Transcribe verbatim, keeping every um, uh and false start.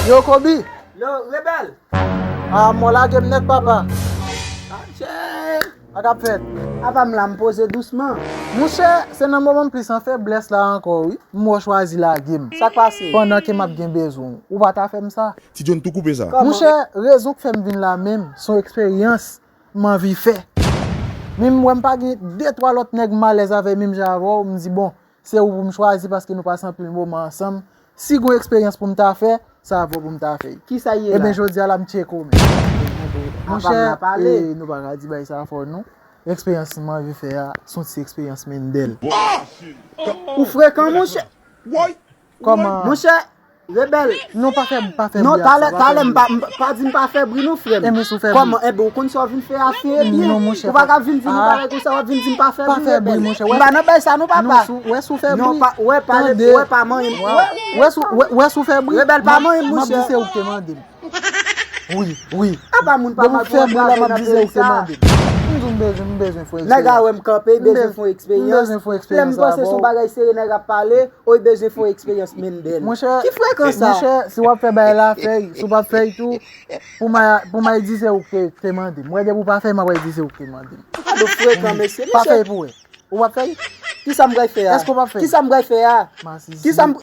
Yo, Kobe! Yo, Rebèl! Ah, mò lage m nèt, papa. Sa k ap fèt? Apa m la, m poze dousman. Monchè, se nan moman m plis an feblès la ankò, wi. M wè w chwazi lage m. Sa k pase? Pandan ke m ap gen bezwen w. Ou pa ta fè m sa. Ti John tou koupe sa. Monchè, rezon k fè m vin la menm, se yon eksperyans m anvi fè. Men m wè m pa gen de twa lòt nèg m alèz avè menm jan avè w, m di, bon, se ou pou m chwazi paske nou pase anpil moman ansanm. Si gon eksperyans pou m ta fè, se avè w pou m ta fè. Kisa ye la? Ebyen, jodi a la, m tcheke w menm. Monchè, eh, nou pa ka di bagay sa fò, non. Eksperyans m anvi fè a, se yon ti eksperyans Mendel. Ou frekan, monchè. Kòman? Monchè, Rebèl. Non, pa fè, pa fè bri ak sa, talè, pa fè talè, m bri. Pa, m pa di m pa fè bri, non, frè m. Enben, si w fè bri. Kòman? Enben, ou konn sa w vin fè a, se ebyen. Non, monchè, ou pa ka vin di nou bagay konsa, w ap vin di m pa fè bri, Rebèl. Pa fè bri, monchè. M pa nan bagay sa, non, papa. Non, si w, wè si w fè bri. Non, pa, wè, pale, wè, pa manyen m. Wè, wè si w, wè, wè si w fè bri. Rebèl, pa manyen m, monchè. M ap di se ou ki te mande m. Wi, wi. Apa moun pa mande w antrave nan peyi sa? M di w m bezwen, m bezwen fè eksperyans. Nèg a wè m kanpe, li bezwen fè eksperyans. M bezwen fè eksperyans. Lè m panse se yon bagay serye nèg ap pale, o, li bezwen fè eksperyans Mendel. Monchè, ki frekan sa? Monchè, si w ap fè bagay la, fè l. Si w p ap fè l tou, pou m a, pou m a di se ou ki te, te mande m. Mwen, depi w pa fè l, m ap di se ou ki te mande m. Gade w frekan, mesye, mesye. Pa fè l pou wè. Ou p ap fè l? Kisa m pral fè a? Èske w p ap fè l? Kisa m pral fè a? Masisi. Kisa m.